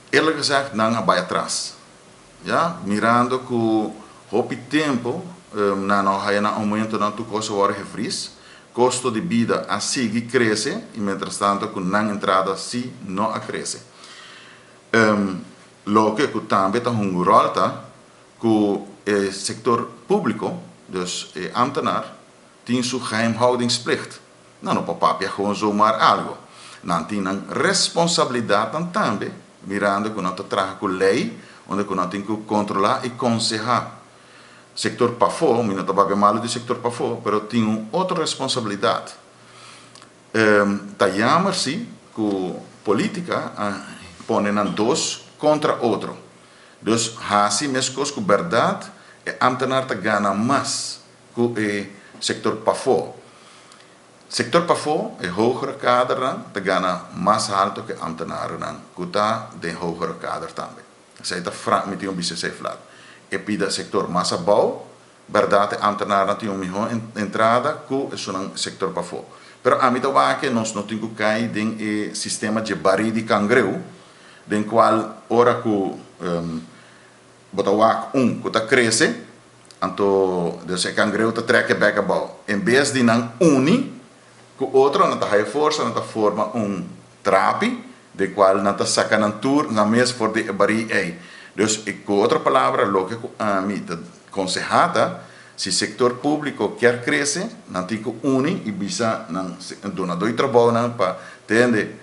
Eerlijk gezegd, nan a bai atras. Ya, mirando ku hopi tempu nan no haya nan oumentonan, tur kos a wòrdu gevries. Kosto di bida a sigui krese i mientrastanto ku nan entrada sí no a krese. Loke ku tambe ta hunga un ròl ta ku e sektor públiko, dus e ámtenar, tin su geheimhoudingsplicht. Nan no por papia gewoon zomaar algo. Nan tin nan responsabilidatnan tambe, mirando ku nan ta traha ku lei, unda ku nan tin ku kontrolá i konsehá. Sektor pafó, mi no ta papia malu di sektor pafó, pero tin un otro responsabilidat. Ta yamer si ku polítika a pone nan dos kontra otro. Dus hasi meskos ku bèrdat e ámtenar ta gana mas ku e sektor pafó. Sektor pafó, e hogere kadernan ta gana mas haltu ku e ámtenarennan ku ta den hogere kader tambe. Esei ta frank, mi tin un bisa esei flat. E pida sektor mas abou, bèrdat e ámtenarnan tin un mihó entrada ku esunnan sektor pafó. Pero ami ta wak ke nos no tin ku kai den e sistema dje barí di kangreu, den kual ora ku bo ta wak un ku ta krese, Anto dus e kangreu ta trek e bek abou. En bes di nan uni ku otro, nan ta haya forsa, nan ta forma un trapi den kual nan ta saka nan tur nan mes for di e barí ei. Dus ku otro palabra, loke ku ami ta konsehá ta, si sektor públiko kier krese, nan tin ku uni i bisa nan dunadó di trabounan pa tende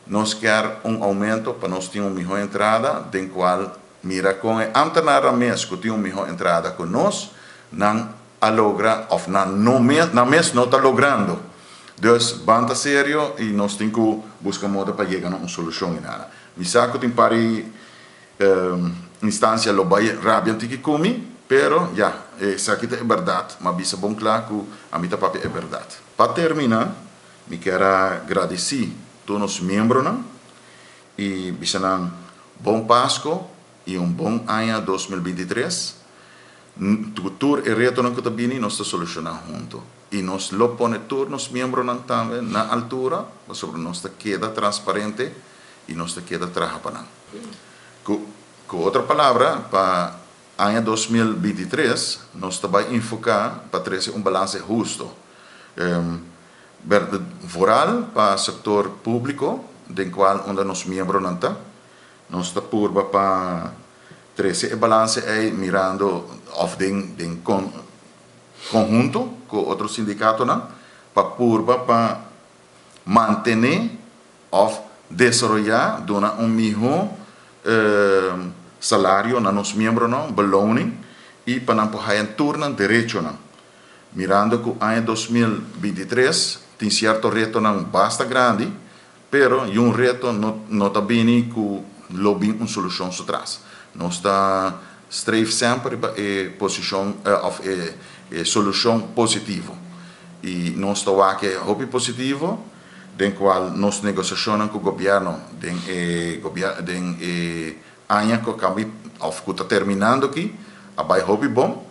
nos kier un oumento pa nos tin un mihó entrada den kual Mira kon e ambtenarnan mes ku tin un mihó entrada ku nos, nan a logra òf nan no mes nan mes no ta logrando. Dus ban ta serio i nos tin ku buska moda pa yega na un solushon i nada. Mi sa ku tin par di instansia lo bai rabia un tiki ku mi, pero ya, esaki ta e bèrdat. M'a bisa bon kla ku ami ta papia e bèrdat. Pa terminá, mi kier a gradisí tur nos miembronan i bisa nan Bon Pasco y un bon aña 2023. Cu tur e retonan cu ta bini nos ta soluciona hunto y nos lo pone tur nos miembronan tambe na altura pasobra nos ta keda transparente y nos ta keda traha pa nan. Cu cu otro palabra pa aña 2023 nos ta bay enfoca pa trece un balance husto Vooral pa sector publico den cual unda nos miembronan ta. Nos ta purba pa trece e balance ey mirando of den den conhunto cu otro sindicatonan pa purba pa mantene of desaroya, duna un miho salario na nos miembronan, beloning, y pa nan por haya tur nan derechonan. Mirando cu aña 2023 tin cierto retonan basta grandi, pero y un reto no no ta bini cu lo bin un solucion su tras. Nos ta streef semper riba e posicion of e e solucion positivo. Y nos ta wak e hopi positivo den cual nos negociacionnan cu gobierno den e den e aña cu a cambia of cu ta terminando aki a bay hopi bon.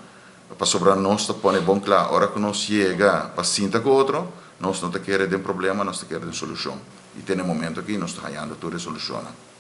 Pasobra nos ta pone bon kla, ora ku nos yega pa sinta ku otro, nos no ta kere den problema, nos ta kere den solushon. I te na e momento aki nos ta hañando tur e solushonnan.